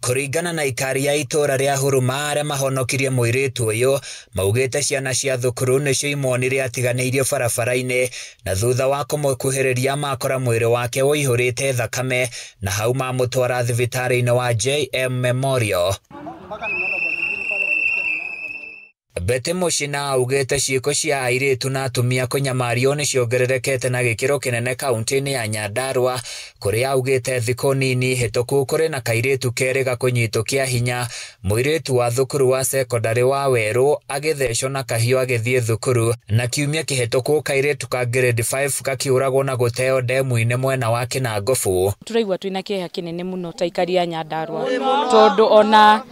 Kũringana na ikari ya itũra rĩa Huruma arĩa mahonokirie mũirĩtu ũyũ maugĩte ciana cia thukuru nĩcio imuonire atiganĩirio barabara-inĩ na thutha wa kũmũkuhĩrĩria makora mwĩrĩ wake ũihũrĩte thakame na hau mamũtwara thibitarĩ-inĩ wa JM Memorial. Betty Muchina augĩte ciĩko cia airĩtu na atumia kũnyamario nĩ ciongererekete na gĩkĩro kĩnene kaunti-inĩ ya Nyandarua kũrĩa augĩte thikũ nini hĩtũku kũrĩ na kairĩtu kerĩ gakũnyitwo kĩa hinya mũirĩtu wa thukuru wa sekondarĩ wa Werũ agĩthecwo na kahiũ agĩthiĩ thukuru na kiumia kĩhĩtũku kairĩtu ka grade 5 gakiũragwo na gũteo ndemu-inĩ mwena wa Kinangofu. Tũraigua twĩna kĩeha kĩnene mũno ta aikari a Nyandarua tondũ ona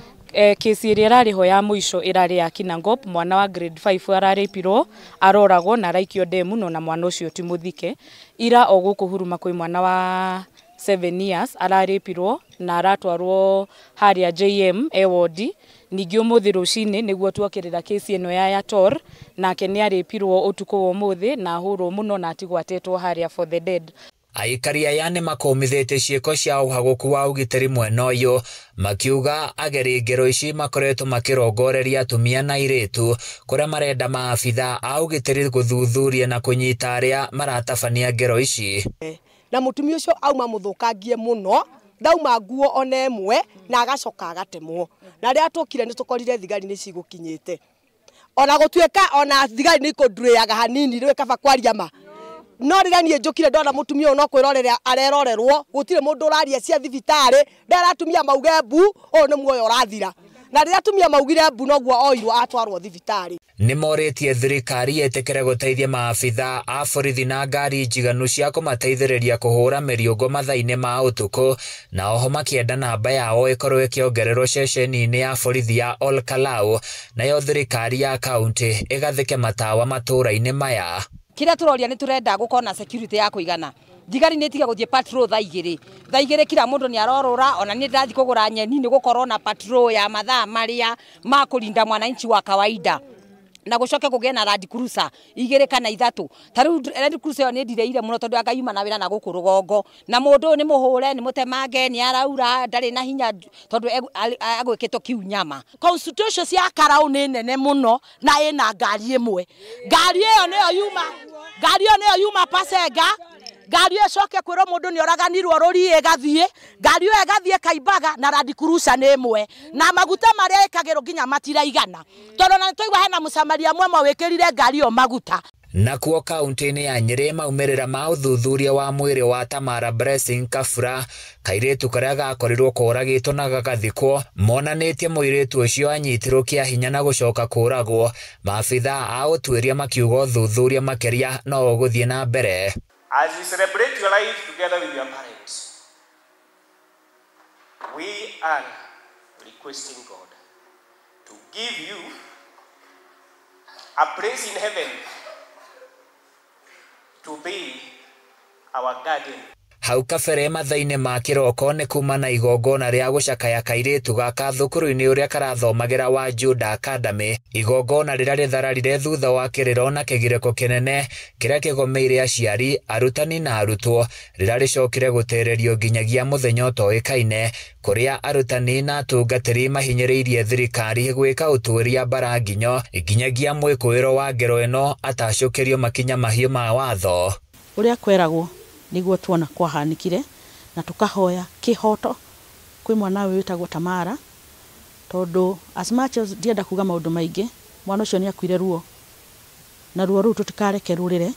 kesi ĩrĩa ĩrarĩ ho ya mũico ĩrarĩ ya Kinangop, mwana wa grade 5 ararĩpirwo aroragwo na araikio ndemu no na mwana ũcio ti mũthike. Ira o gũkũ Huruma kwĩ mwana wa 7 years ararĩpirwo na aratwarwo harĩa JM e wodi. Ningĩ ũmũthĩ rũcinĩ nĩguo tuokĩrĩra kesi ĩno ya Yator, nake nĩ arĩpirwo ũtukũ wa ũmũthĩ na ahũrwo mũno na atigwo atetwo harĩa for the dead. Aikari aya nĩ makũmithĩtie ciĩko cia ũhagũku wa ũgitĩri mwena ũyũ makiuga ageri ngero ici makoretwo makĩrongoreria atumia na airĩtu kũrĩa marenda maabitha a ũgitĩri gũthuthuria na kũnyita arĩa maratabania ngero ici. Na mũtumia ũcio auma mũthũkangie mũno, ndauma nguo ona ĩmwe na agacoka agatemwo. Na rĩrĩa tũkire nĩ tũkorire thigari nĩ cigũkinyĩte. Ona gũtuĩka ona thigari nĩ ikũndurĩaga hanini rĩu kaba kwaria ma. No rĩrĩa niĩ njũkire ndona mũtumia ũyũ no kwĩrorera arerorerwo, gũtirĩ mũndũ ũraria cia thibitarĩ, ndera atumia mauge mbu, ũyũ nĩ muoyo ũrathira. Na rĩrĩa atumia maugire mbu noguo oirwo atwarwo thibitarĩ. Nĩ morĩtie thirikari ĩtĩkĩre gũteithia maabitha a borithi na ngari njiganu cia kũmateithĩrĩria kũhũra mĩriũngũ mathaa-inĩ ma ũtukũ na oho makĩenda namba yao ĩkorwo ĩkĩongererwo ceceni-inĩ ya borithi ya Ol Kalou, nayo thirikari ya kaunti ĩgathĩke matawa matũũra-inĩ maya. Kĩrĩa tũroria nĩ tũrenda gũkorwo na security ya kũigana. Thigari nĩ itiga gũthiĩ patrol thaa igĩrĩ. Thaa igĩrĩ kila mũndũ nĩ arorũra, ona niĩ ndĩrathiĩ kũgũra nyeni nĩ gũkorwo na patrol ya mathaa marĩa ma kũrinda mwananchi wa kawaida. Na gũcoke kũgĩe na Land Cruiser igĩrĩ kana ithatũ. Ta rĩu Land Cruiser ĩyo nĩ ndireire mũno tondũ anga yuma na wĩra na gũkũ rũgongo. Na mũndũ ũyũ nĩ mũhũre, nĩ mũtemange, nĩ araura, ndarĩ na hinya tondũ agwĩkĩtwo kiu nyama. Constitution cia Karau nĩ nene mũno na ĩna ngari ĩmwe. Ngari ĩyo nĩyo yuma, ngari ĩyo nĩyo yuma Pasenga. Ngari ĩyo ĩcoke kwĩrwo mũndũ nĩ oraganirwo rũriĩ ĩgathiĩ, ngari ĩyo ĩgathiĩ Kaimbaga na Land Cruiser nĩ ĩmwe. Na maguta marĩa ĩkagĩrwo nginya matiraigana. Tondũ na nĩtwaigua hena mũsamaria mwema wĩkĩrire ngari ĩyo maguta. Nakuo kaunti-inĩ ya Nyĩrĩ maumĩrĩra ma ũthuthuria wa mwĩrĩ wa Tamara Blessing Kabura kairĩtu karĩa gakorirwo koragĩtwo na gagathikwo monanĩtie mũirĩtu ũcio anyitirwo kĩa hinya na gũcoka kũragwo. Maabitha a ũtuĩria makiuga ũthuthuria makĩria no ũgũthiĩ na mbere. As you celebrate your life together with your parents, we are requesting God to give you a place in heaven to be our guardian. Hau kabere mathaa-inĩ ma kĩroko nĩ kuma na igongona rĩa gũcakaya kairĩtu gaka thukuru-inĩ ũrĩa karathomagĩra wa Juda Academy, igongona rĩrĩa rĩthararire thutha wa kĩrĩro na kĩgirĩko kĩnene kĩrĩa kĩgomeire aciari, arutani na arutwo, rĩrĩa rĩcokire gũtĩrĩrio nginyagia mũthenya ũtoĩkaine kũrĩa arutani na atungatĩri mahinyĩrĩirie thirikari gwĩka ũtuĩria mbara nginyo nginyagia mwĩkũĩro wa ngero ĩno atacũkĩrio makinya mahiũ ma watho. Ũrĩa kweragwo niguo tuona kwahanikire na tukahoya kihoto kwi mwana ũyũ wĩtagwo Tamara tondu as much as ndienda kuga maundu maingi mwana ũcio nĩakuire ruo na ruo rũu tũtikareke rũrĩre,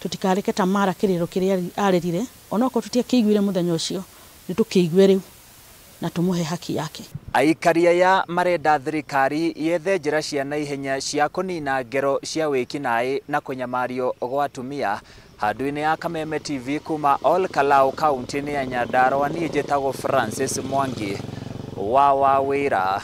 tũtikareke Tamara kĩrĩro kĩrĩa arĩrire onokorwo tũtiakĩiguire mũthenya ũcio nĩtũkĩigue rĩu na tũmũhe haki yake. Aikari aya marenda thirikari yethe njĩra cia naihenya cia kũnina ngero cia wĩkinaĩ na kũnyamario gwa atumia. Handũ-inĩ ya Kameme TV kuma Ol Kalou kaunti-inĩ ya Nyandarua, niĩ njĩtagwo Francis Mwangi wa Wawĩra.